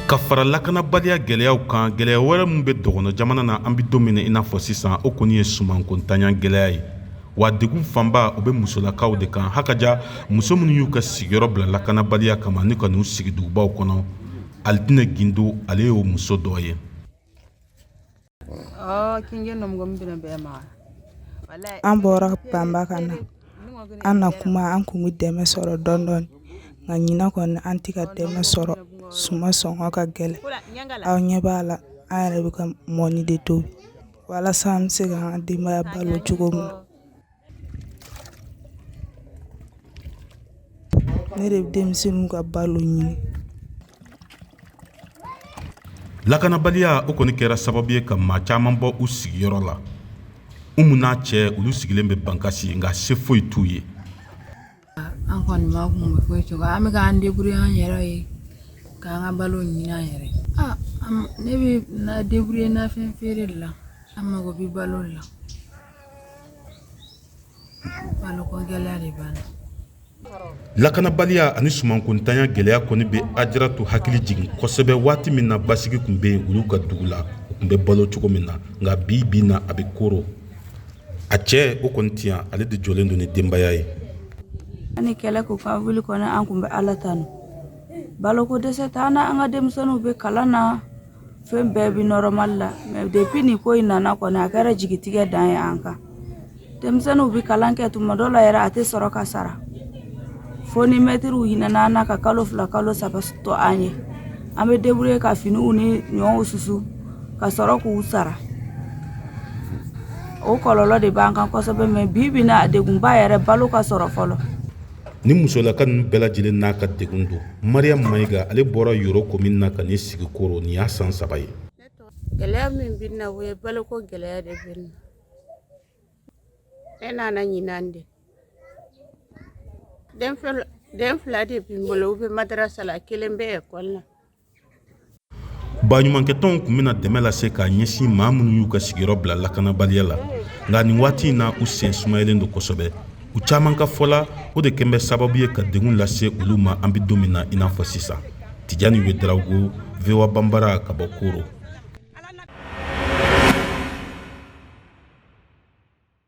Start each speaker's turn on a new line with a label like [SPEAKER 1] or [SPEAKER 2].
[SPEAKER 1] Ka fara lakanabaliya gɛlɛyaw kan, gɛlɛya wɛrɛ min bɛ dɔgɔnɔ jamana na an bɛ don min na i n'a fɔ sisan, o kɔni ye sumankontanya gɛlɛya ye. Wa degun fanba, o bɛ musolakaw de kan. Hakaja, muso minnu y'u ka sigiyɔrɔ bila lakanabaliya kama ni ka n'u sigi dugubaw kɔnɔ. Alitinɛ Gindo, ale y'o muso dɔ ye.
[SPEAKER 2] An bɔra Banba ka na. An na kuma, an kun bɛ dɛmɛ sɔrɔ dɔɔni dɔɔni, nka ɲinan kɔni, an tɛ ka dɛmɛ sɔrɔ. Suman sɔngɔ ka gɛlɛn, aw ɲɛ b'a la. An yɛrɛ bɛ ka mɔni de tobi walasa an bɛ se k'an ka denbaya balo cogo min na. Ne de bɛ denmisɛnninw ka balo ɲini.
[SPEAKER 1] Lakanabaliya, o kɔni kɛra sababu ye ka maa caman bɔ u sigiyɔrɔ la. Umu n'a cɛ, olu sigilen bɛ Bankasi, nka se foyi t'u ye.
[SPEAKER 3] An kɔni ma kun bɛ foyi cogo, an bɛ k'an débrouiller an yɛrɛ ye, k'an ka balo ɲini an yɛrɛ. Ne bɛ na débrouiller nafɛn feere de la. An mago bɛ balo la, baloko gɛlɛya de b'an na.
[SPEAKER 1] Lakanabaliya ani sumankontanya gɛlɛya kɔni bɛ Ajaratu hakili jigin kosɛbɛ waati min na basigi tun bɛ yen olu ka dugu la, u tun bɛ balo cogo min na. Nka bi bi na, a bɛ Koro, a cɛ o kɔni tɛ yan, ale de jɔlen don ni denbaya ye.
[SPEAKER 3] Ani kɛlɛ ko ka wuli kɔni, an kun bɛ Ala tanu. Baloko dɛsɛ t'an na, an ka denmisɛnninw bɛ kalan na, fɛn bɛɛ bɛ normal la. Mais depuis nin ko in nana kɔni, a kɛra jigitigɛ dan ye an kan. Denmisɛnninw bɛ kalan kɛ, tuma dɔ la yɛrɛ a tɛ sɔrɔ ka sara, fo ni mɛtiriw hinɛna an na ka kalo 2, kalo 3 to an ye. An bɛ débrouiller ka finiw ni ɲɔw susu ka sɔrɔ k'u sara. O kɔlɔlɔ de b'an kan kosɛbɛ. Mais bi bi na, a degunba yɛrɛ, balo ka sɔrɔ fɔlɔ.
[SPEAKER 1] Ni musolaka ninnu bɛɛ lajɛlen n'a ka degun don. Mariam Mayiga, ale bɔra Yoro komini na ka n'i sigi Koro, nin y'a san 3 ye.
[SPEAKER 4] Gɛlɛya min bɛ na, o ye baloko gɛlɛya de bɛ na. Ne nana ɲinan de. Den fila de bɛ n bolo, u bɛ madarasa la, kelen bɛ ekɔli la.
[SPEAKER 1] Baɲumankɛtɔnw tun bɛna dɛmɛ lase k'a ɲɛsin maa minnu y'u ka sigiyɔrɔ bila lakanabaliya la, nka nin waati in na, u sen sumayalen don kosɛbɛ. U caman ka fɔ la, o de kɛn bɛ sababu ye ka degun lase olu ma an bɛ don min na i n'a fɔ sisan. Tijani Wedarawogo, VOA Banbara, ka bɔ Koro.